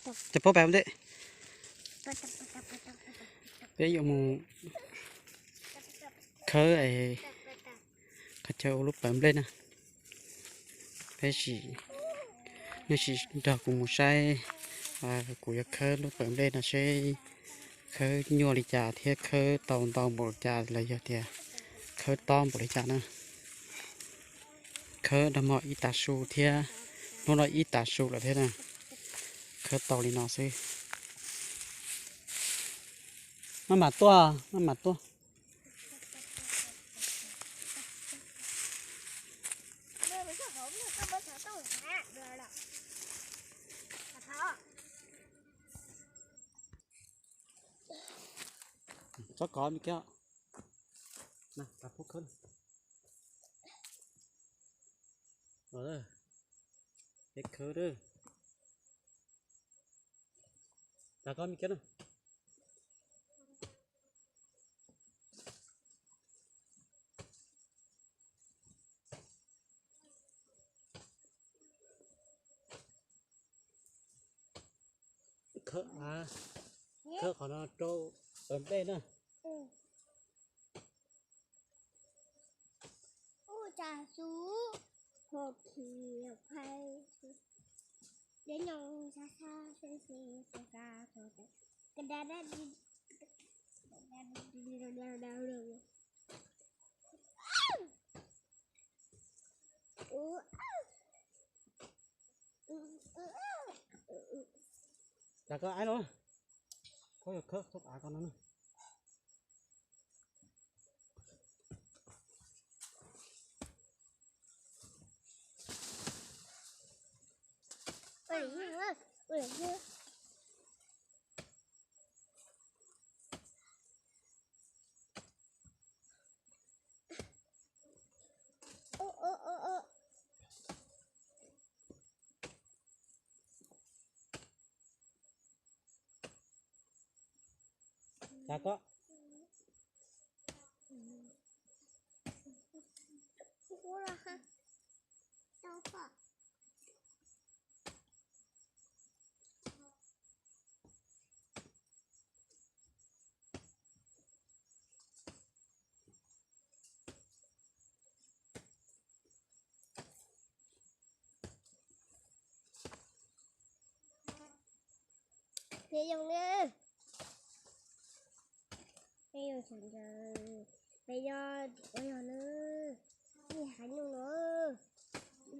Cov pab pam ntej, peb yuav mus khawb qhov chaw ua lub pawv nplej na. Peb sim, nej sim nrog kuv mus saib, kuv yuav khawb lub pawv nplej no seb khawb nyuaj li cas thiab khawb tau ntau npaum li cas los yog tias khawb tob npaum li cas na. Khawb nag hmo ib tav su thiab, hnub no ib tav su lawm thiab na. Khawb tau li no xwb. Maj mam tuaj, maj mam tuaj. Txhob kov me kiag. Peb khawb, tas koj me kiag na. Khawb, khawb qhov no rau pawv nplej na. Cas koj aiv los, koj yuav khawb txhob av koj no na. Cas koj Peb zoo na, peb zoo sawv daws, peb yog ua yog na, ib haiv neeg no,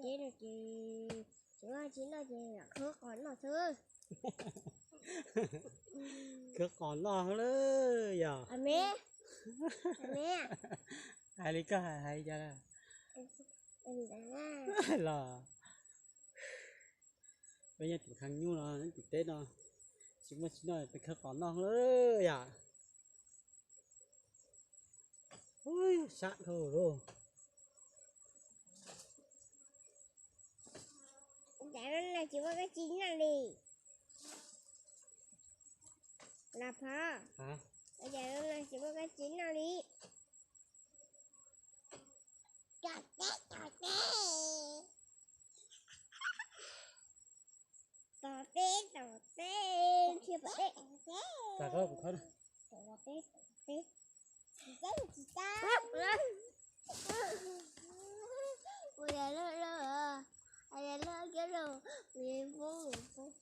teb no ces tsis muaj tsis noj ces khawb qos noj xwb. Khawb qos noj lawm yog. Me, hais li koj hais hais li cas los. Peb nyob tim khaj nyuj no, nyob tim teb no, tsis muaj tsis noj peb khawb qos noj lawm yom. Sab dhau lawm. Cas no tsis muaj kab tsi noj li. Los Phov, cas no tsis muaj kab tsi noj li. Tom teb, tom teb. Tom teb, tom teb, thiaj tom teb, tom teb. Tom teb, tom teb. Tsis teb, tsis teb. Ua yog loj loj, ua yog loj kiag lawm, ua yog poob, ua yog poob.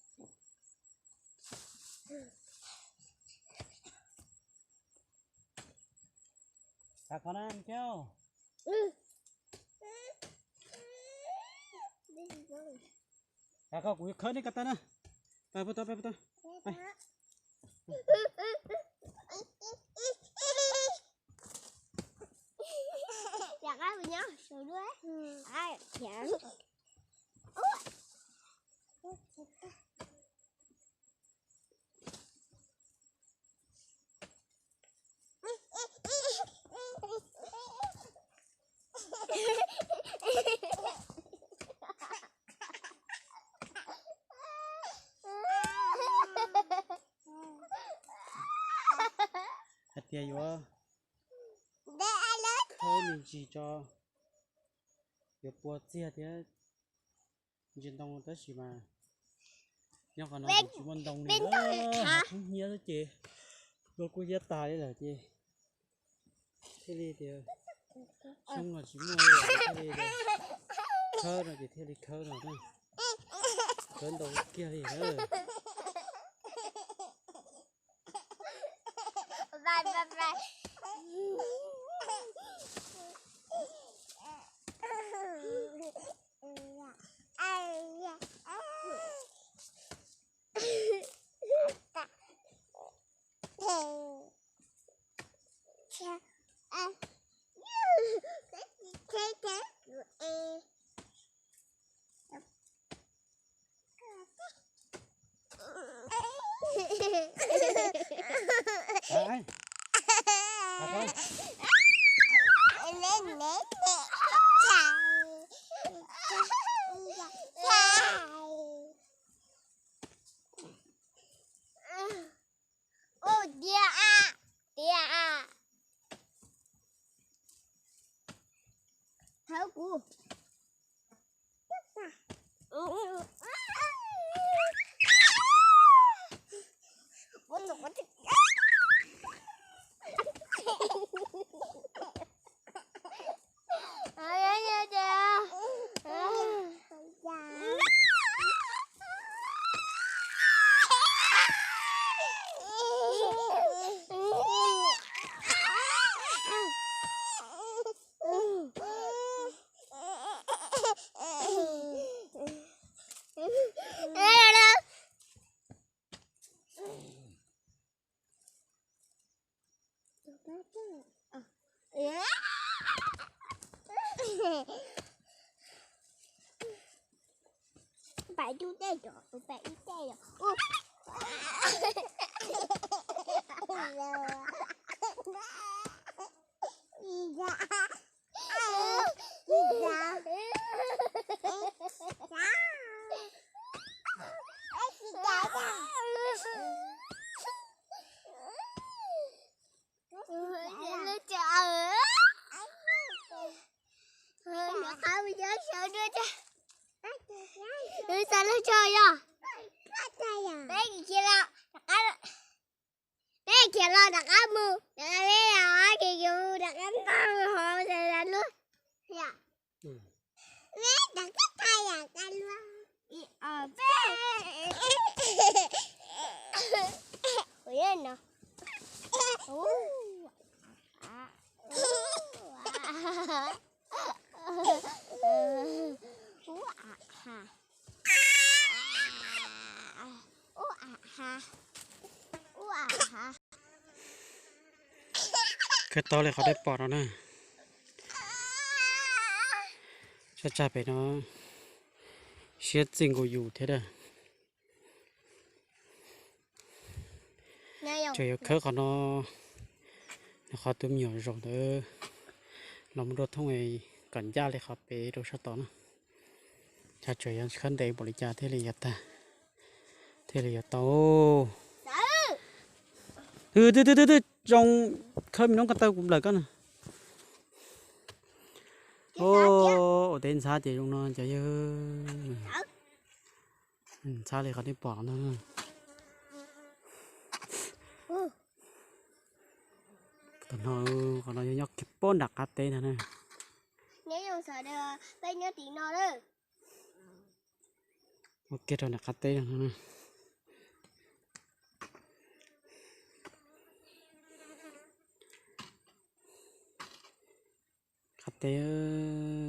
Tag koj na thiab. Tag koj kuv yuav khawb nej ko taw na. Pab puag ta, pab puag ta. Rov qab mus nyob saum duab. Hais tias yuav khawb me ntsis tso, yuav pua txiag thiab ntsis ntoo tab sis mas Nyob qhov no ces tsis muaj ntoo li, khub hnyiab xwb ces luag kuj hnyiab tas li lawm ces thiaj li tias xyoob no tsis muaj li lawm thiaj li khawb no ces thiaj li khawb no, khawb ntau kiag li na. Ua tiag a, tiag a. Thawb kuv. Pais ib teg, pais ib teg. Lub tsev, nws qab mus nyob saum dua tsev. Wb xa lub tso yog. Peb khiav los rov qab, peb khiav los rov qab mus, rov qab peb los ces yus rov qab noj hov xa lub. Peb rov qab tha yam tas luaj. Ib, ob, peb. Ua no. Ua, ua, ua, ua, ua, ua. Khawb tau li qhov nej pom no na. Tsaj tsaj pem no siab txij nkaus yus thiab na. Tseem yuav khawb qhov no, qhov tus me nyuam zaum ntawd los mus rau thoob kom ncaj li qhov pem rau sab tod na. Cas tseem yuav khawb ntev npaum li cas thiaj li yuav tag, thiaj li yuav tau. Twb twb twb twb zoo, khawb me noob ko taw kuv nplawm koj na. Ua teb ntxhab ces zoo no cov yawg. Ntxhab li qhov nej pom no. Tam no qhov no yog nyob kiag pem nram qab teb ntag na. Ua kiag rau nram qab teb no na. Qab teb.